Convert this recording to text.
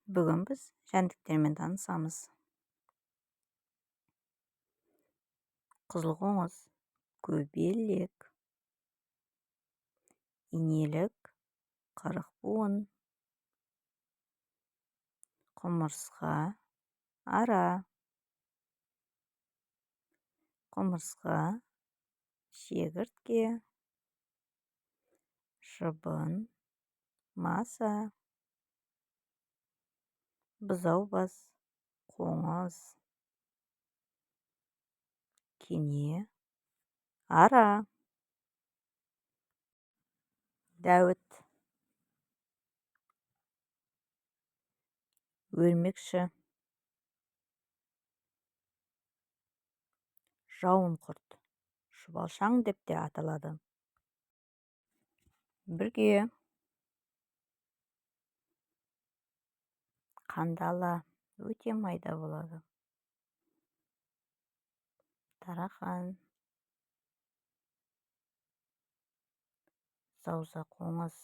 Бүгін біз жәндіктермен танысамыз. Қызыл қоңыз, көбелек, инелік, қырықбуын, құмырсқа, ара, құмырсқа, шегіртке, шыбын, маса, бұзаубас, қоңыз, кене, ара, дәуіт, өрмекші, жауынқұрт, шұбалшаң деп те аталады. Бүрге, қандала, өте майда болады. Тарақан, зауза қоңыз.